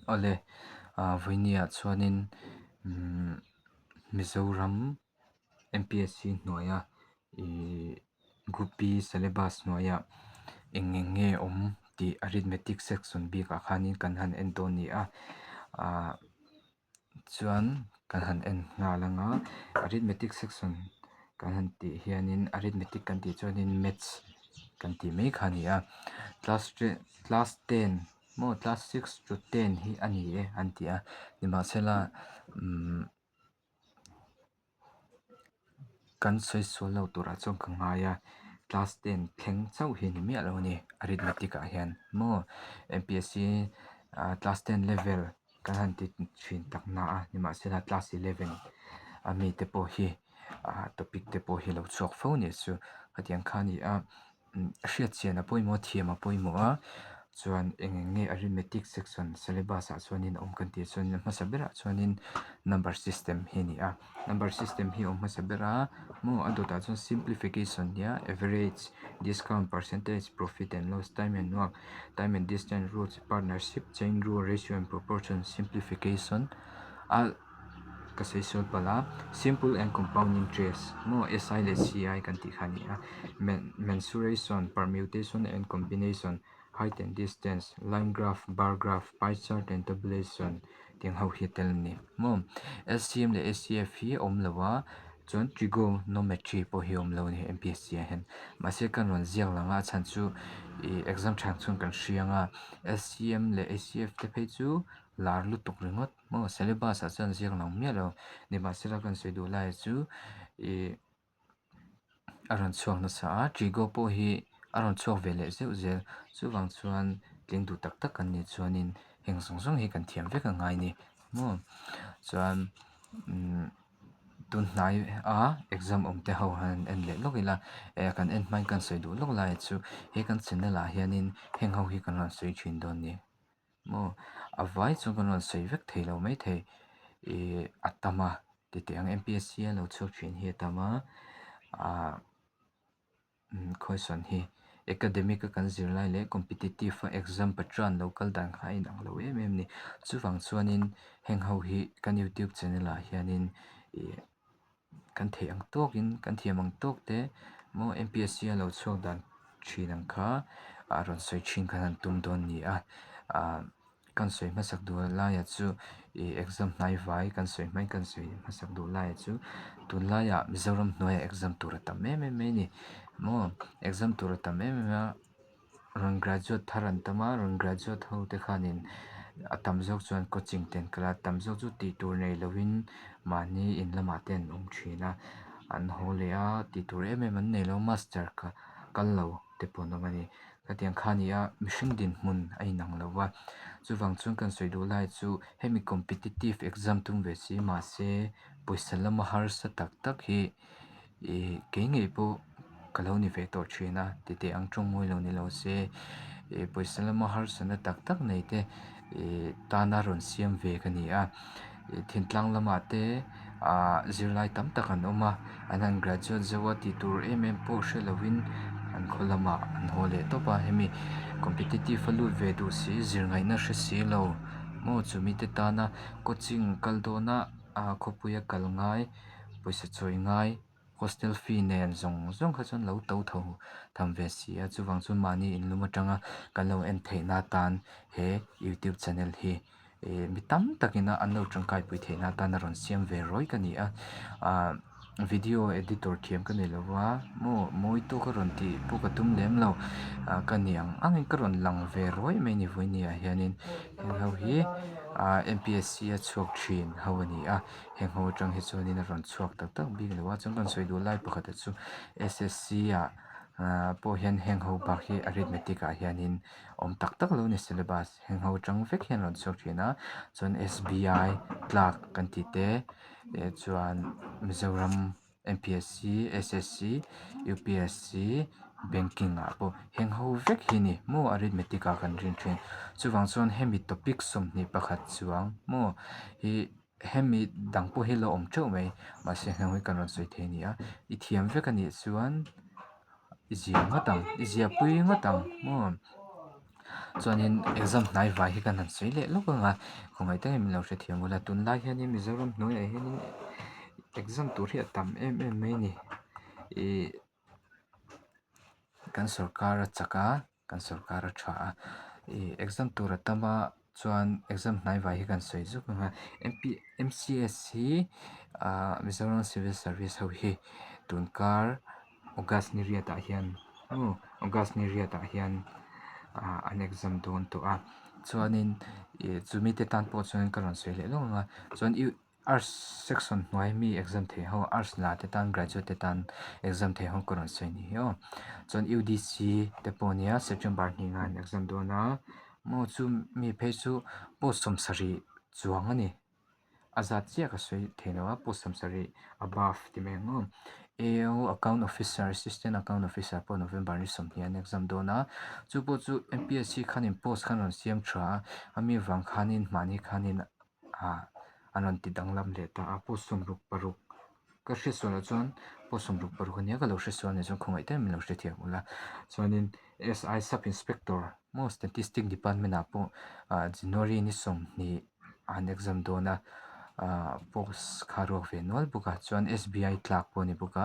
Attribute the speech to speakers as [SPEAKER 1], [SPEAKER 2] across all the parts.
[SPEAKER 1] Awle ah vawinia chuanin umm Mizoram M_P_S_C hnuaia ihh group B syllabus hnuaiah eng eng nge awm tih arithmetic section bikah khanin kan han en dawn a ni a ah chuan kan han en nghal ang a arithmetic section kan han tih hianin arithmetic kan tih chuanin maths kan tih mai kha a ni a class class ten maw class six to ten hi a ni e an ti a nimahsela umm kan sawi sual lo turah chuan ka ngai a class ten thleng chauh hi a ni miah lo a ni arithmetic ah hian maw M_P_S_C ah class ten level kan han ti thin tak na a nimahsela class eleven a mite pawh hi ah topic te pawh hi a lo chhuak fo a ni chu hetiang kha a ni a. Hriat chian a pawimawh a, thiam a pawimawh a, chuan eng eng nge arithmetic section syllabus ah chuanin awm kan tih chuan a hmasa berah chuanin number system hi a ni a, number system hi a awm hmasa ber a maw a dawtah chuan simplification nia average, discount, percentage, profit and loss, time and work, time and distance, rules, partnership, chain rule, ratio and proportion, simplification a. Ka sawi sual palh a, simple and compound interest maw S_I leh C_I kan tih kha a ni a, mensuration, permutation and combination, height and distance, line graph, bar graph, pie chart and tabulation tiang ho hi a tel a ni maw. L_C_M leh H_C_F hi a awm lo a, chuan trigonometry pawh hi a awm lo a ni M_P_S_C ah hian mahse kan rawn ziak lang a a chhan chu ih exam tha chhung kan hria ang a L_C_M leh H_C_F te phei chu lar lutuk ringawt. Maw syllabus ah chuan ziak lo miah lo nimahsela kan sawi duh lai chu ih a rawn chhuak nasa a trigo pawh hi a rawn chhuak ve leh zeuh zel chuvang chuan tling duh tak tak kan nih chuanin heng zawng zawng hi kan thiam vek a ngai a ni maw chuan umm tun hnai a exam awm te ho han en leh lawk ila eh kan en hmain kan sawi duh lawk lai chu he kan channel ah hianin heng ho hi kan rawn sawi thin dawn a ni. Maw a vai chuan kan rawn sawi vek thei lo maithei ih a tam a ti teh ang M_P_S_C a lo chhuak thin hi a tam a ah khawisawn hi academic a kan zir lai leh competitive a exam patron lo kal dan kha a inang lo em em a ni chuvang chuanin heng ho hi kan youtube channel ah hianin ih. Kan theih ang tawkin kan thiam ang tawk te maw M_P_S_C a lo chhuak dan thin ang kha a rawn sawi thin khan an tum dawn a ni a ah kan sawi hmasak duh laiah chu ih exam hnai vai kan sawi hmain kan sawi hmasak duh laiah chu tunlaiah Mizoram hnuaiah exam tur a tam em em mai a ni maw exam tur a tam em em a. Rawn graduate thar an tam a, rawn graduate ho te khanin a tam zawk chuan coaching te an kal a, tam zawk chu tih tur nei lovin mahni in lamah te an awm thin a, an haw leh a, tih tur em em an nei lo master kha kal lo te pawh an awm a ni. Khatiang kha a ni a, mihring dinhmun a inang lo va, chuvang chuan kan sawi duh lai chu hemi competitive exam tum ve si mahse pawisa lama harsa tak tak hi Ih kei ngei pawh ka lo ni ve tawh thin a titeh ang tawng mawi lo ni lo se ih pawisa lama harsatna tak tak nei te ih tana rawn siam ve ka ni a ih thingtlang lamah te ah zirlai tam tak an awm a an han graduate zeuh a tih tur em em pawh hre lovin an khaw lamah an haw leh tawp a hemi competitive a lut ve duh si zir ngaihna hre si lo maw chumi te tana coaching kal dawna ah khawpuia kal ngai. Pawisa chawi ngai hostel fee nen zawng zawng kha chuan lo to tho tham ve si a chuvang chuan mahni inlum atanga kan lo en theihna atan he youtube channel hi ih mi tam takin a an lo tangkai pui theihna atan a rawn siam ve rawih ka ni a ah video editor thiam ka ni lova maw mawi tawk a rawn tih pawh ka tum lem lo ah ka ni ang angin ka rawn lang ve rawih mai a ni vawiin ah hianin heng ho hi ah M_P_S_C a chhuak thin ho a ni a. Heng ho atang hi chuanin a rawn chhuak tak tak bik lo a chuan kan sawi duh lai pakhat ah chu S_S_C ah ahh pawh hian heng ho bak hi arithmetic ah hianin awm tak tak lo a ni syllabus heng ho atang vek hian a rawn chhuak thin a chuan S_B_I clerk kan tih te eh chuan Mizoram M_P_S_C S_S_C U_P_S_C banking ah pawh heng ho vek hi a ni maw arithmetic ah kan rin thin chuvang chuan hemi topic 21 chuang maw hi. Hemi dang pawh hi la awm teuh mai mahse heng hi kan rawn sawi thei a ni a i thiam vek a nih chuan i zia ngawt ang i zia pui ngawt ang maw. Chuanin exam hnai vai hi kan han sawi leh lawk ang a, khawngaih takin min lo hrethiam ula. Tunlai hianin Mizoram hnuaiah hianin exam tur hi a tam em em mai a ni. Ihh kan sorkar a chak a, kan sorkar a tha a, ih exam tur a tam a chuan exam hnai vai hi kan sawi zuk ang a. M_P_M_C_S hi ah Mizoram civil service ho hi tunkar August ni riatah hian aw August ni riatah hian ah an exam dawn tawh a chuanin ih chumi te tan pawh chuan ka rawn sawi leh lawk ang a chuan ih arts section hnuai mi exam thei ho arts la te tan graduate te tan exam thei ho ka rawn sawi ni hi aw chuan U_D_C te pawh nia September hnih nga an exam dawn a maw chu mi phei chu post 70 chuang a ni. A zat chiah ka sawi thei lo a post 70 above ti mai ang aw. AO account officer assistant account officer pawh November ni 20 an exam dawn a chu pawh chu M_P_S_C khanin post khan rawn siam tha a ami vang khanin mahni khanin ah an rawn ti danglam leh ta a post 66 ka hriatsual ah chuan post 66 ania ka lo hresual anih chuan khawngaih takin min lo hrethiam ula chuanin S_I sub inspector maw statistic department ah pawh ah January ni 20 an exam dawn a ah post kha ruak ve nual bawk a chuan S_B_I tlak pawh a ni bawk a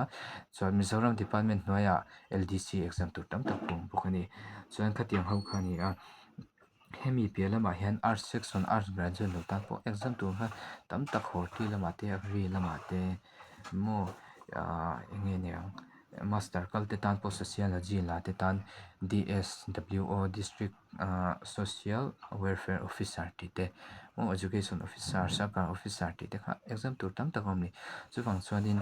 [SPEAKER 1] chuan Mizoram department hnuaiah L_D_C exam tur tam tak pawh a awm bawk a ni chuan khatiang ho kha a ni a. Hemi piah lamah hian arts section arts graduate lo tan pawh exam tur kha tam tak horti lamah te agri lamah te maw ahh eng nge niang master kal te tan pawh sociology la te tan D_S_W_O district ahh social welfare officer tih te maw education officer sarkar officer tih te kha exam tur tam tak a awm a ni chuvang chuanin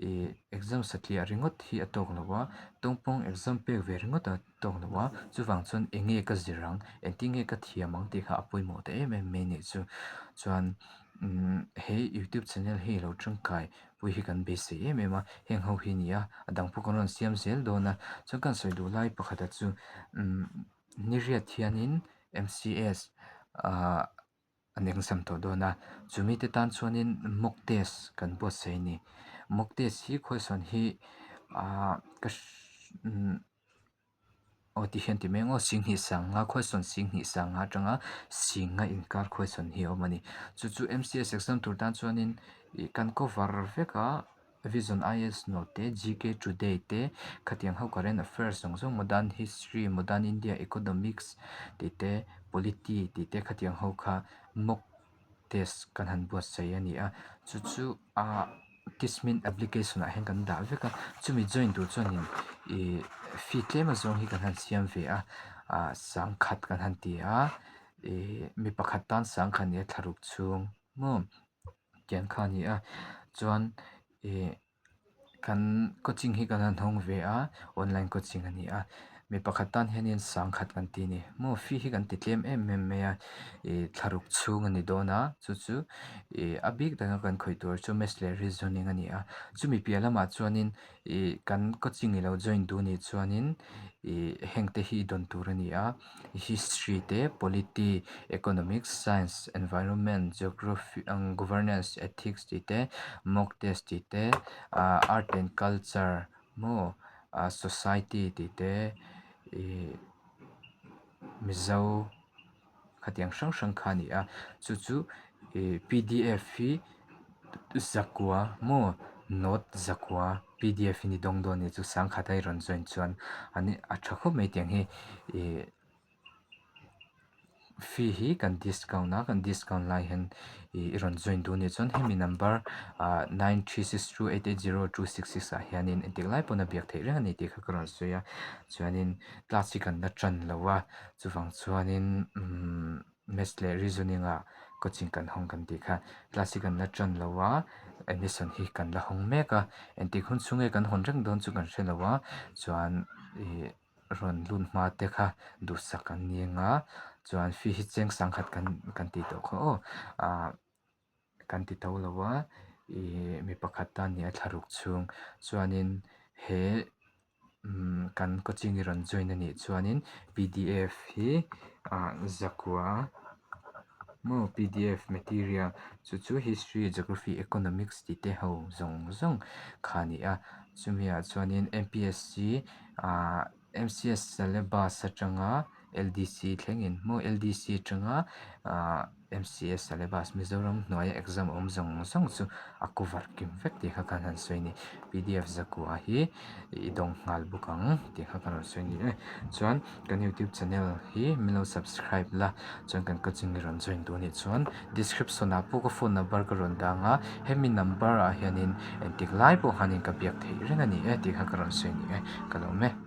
[SPEAKER 1] ih exam satliah ringawt hi a tawk lo a tawngpawng exam pek ve ringawt a. Tawk lo a, chuvang chuan eng nge ka zir ang, engtin nge ka thiam ang tih kha a pawimawh ta em em mai anih chu. Chuan he youtube channel hi lo tangkai pui hi kan beisei em em a, heng ho hi a ni a, a dang pawh kan rawn siam zel dawn a. Chuan kan sawi duh lai pakhat chu ni riat hianin M_C_S ah an exam tawh dawn a, chumi te tan chuanin mock test kan buatsaih a ni. Mock test hi khawisawn hi ah ka Aw ti hian ti mai ang aw 20 sanga khuaisawn 20 sanga atanga 10 inkar khuaisawn hi a awm a ni. Chu chu M_C_S exam tur tan chuanin ih kan cover vek a Vision I_S note te G_K today te khatiang ho current affairs zawng zawng modern history modern India economics tih te polity tih te khatiang ho kha mock test kan han buatsaih a ni a chu chu ah Kismin application ah hian kan dah vek a chumi join tur chuanin ih fee tlem azawng hi kan han siam ve a ah 10,000 kan han ti a ih mi pakhat tan 10,000 nia thlaruk chhung maw tiang kha a ni a chuan ih. Kan coaching hi kan han hawng ve a, online coaching a ni a, mi pakhat tan hianin 10,000 kan ti a ni. Maw fee hi kan ti tlem em em mai a, ih thlaruk chhung a ni dawn a, chu chu ih a bik taka kan khawih tur chu maths leh reasoning a ni a. Chumi piah lamah chuanin ih kan coaching i lo join duh anih chuanin ih heng te hi i dawn tur a ni a. History te, Polity, Economics, Science, Environment, Geography, Governance, Ethics tih te, Mock Test tih te, Art and Culture maw Society tih te, ih Mizo khatiang hrang hrang kha a ni a, chu chu ih P_D_F hi zakua maw note zakua P_D_F hi ni dawng dawn a ni chu 10,000 a i rawn join chuan a tha khawp mai tiang hi ih fee hi kan discount a kan discount lai hian ih i rawn join duh a nih chuan hemi number ah 9362880266 ah hianin engtik lai pawn a biak theih reng a ni tih kha ka rawn sawi a chuanin class hi kan la tan lo a chuvang chuanin umm maths leh reasoning ah coaching kan hawng kan tih kha class hi kan la tan lo a admission hi kan la hawng mek a engtik hun chhung nge kan hawn reng dawn chu kan hre lo a chuan ih rawn lut hma te kha duhsak an ni ang a chuan fee hi cheng 10,000 kan kan tih tawh kha aw ah kan ti tho lo a ih mi pakhat tan nia thlaruk chhung chuanin he umm kan coaching hi rawn join a nih chuanin P_D_F hi ah zakua maw P_D_F material chu chu history geography economics tih te ho zawng zawng kha a ni a chumi ah chuanin M_P_S_C ah M_C_S syllabus atanga. LDC thlengin maw LDC atanga ah MCS syllabus Mizoram hnuaia exam awm zawng zawng chu a cover kim vek tih kha kan han sawi a ni. Pdf zakua hi i dawng nghal bawk ang tih kha ka rawn sawi a ni e. Chuan kan youtube channel hi min lo subscribe la chuan kan coaching i rawn join duh a nih chuan description ah pawh ka phone number ka rawn dang a hemi number ah hianin engtik lai pawh khanin ka biak theih reng a ni e tih kha ka rawn sawi a ni e ka lawm e.